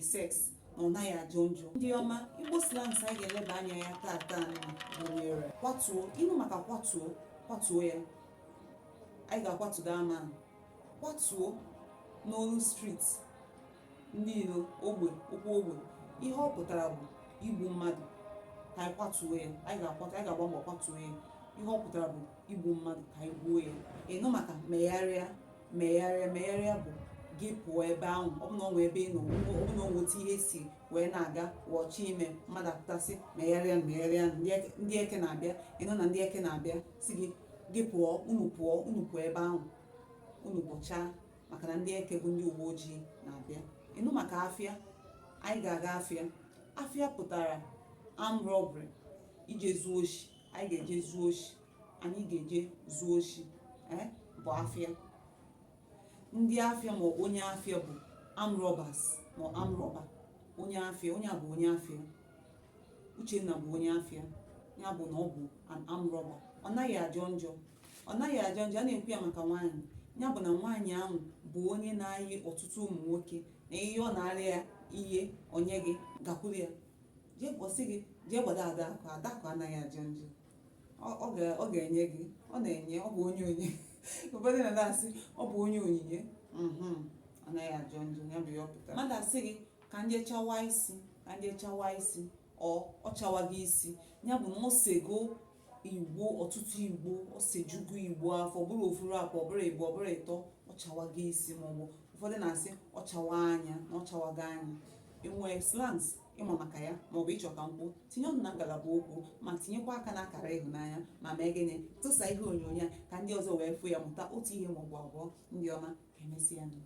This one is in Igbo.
Sex na ọ naghị ajọ njọ. Ndị ọma, Igbo slangs anyị ga-eleba anya ya taata gụnyere kwatuo. Ịnụ maka kwatuo, kwatuo ya, anyị ga-akwatu that man. Kwatuo n'olu street, ndị ilo ogbe, okwu ogbe, ihe ọ pụtara bụ igbu mmadụ. Ka anyị kwatuo ya, anyị ga-akwatu, anyị ga-agba mbọ kwatuo ya. Ihe ọ pụtara bụ igbu mmadụ, ka anyị gbuo ya. Ịnụ maka megharịa, megharịa, megharịa bụ gị pụọ ebe ahụ. Ọ bụ na ọ nwee ebe ị nọ, ọ bụ na ọ nwee otu ihe si wee na-aga wọchị ime, mmadụ apụtasị, "Megharịa, megharịa, ndị eke na-abịa." Ịnụ na ndị eke na-abịa, si gị, gị pụọ, unu pụọ, unu pụọ ebe ahụ, unu pụchaa, maka na ndị eke bụ ndị uwe ojii na-abịa. Ịnụ maka afịa, anyị ga-aga afịa. Afịa pụtara armed robbery, ije zuo oshi. Anyị ga-eje zuo oshi, anyị ga-eje zuo oshi ee bụ afịa. Ndị afịa ma onye afịa bụ armed robbers ma armed robber. Onye afịa, onye a bụ onye afịa. Uchenna bụ onye afịa, ya bụ na ọ bụ an armed robber. Ọ naghị ajọ njọ, ọ naghị ajọ njọ, a na-ekwu ya maka nwaanyị. Ya bụ na nwaanyị ahụ bụ onye na-ayị ọtụtụ ụmụ nwoke, na ihe ọ na-arịa ya ihe onye gị gakwuru ya, jee kpọsị gị, jee gbado Adakụ. Adakụ anaghị ajọ njọ, ọ ga-enye gị, ọ na-enye, ọ bụ onye onye. Ụfọdụ na na-asị ọ bụ onye onyinye. Anaghị ajọ njọ, ya bụ ya ọ pụtara. Mmadụ asị gị, "Ka nje chawa isi, ka nje chawa isi," ọ chawaghị isi, ya bụ na ọ sego igbo, ọtụtụ igbo, ọ sejugo igbo afọ, ọ bụrụ ofuru akwa, ọ bụrụ igbo, ọ bụrụ ịtọ, ọ chawago isi. Maọbụ ụfọdụ na-asị ọ chawa anya, na ọ chawago anya. Enwee slangs ịma maka ya maọbụ ịchọ ka m kwuo, tinye ọnụ na ngalaba okwu, ma tinyekwa aka na akara ịhụnanya, ma mee gịnị, tụsa ihe onyonyo a ka ndị ọzọ wee fụ ya, mụta otu ihe maọbụ abụọ. Ndị ọma, ka emesịa nụ.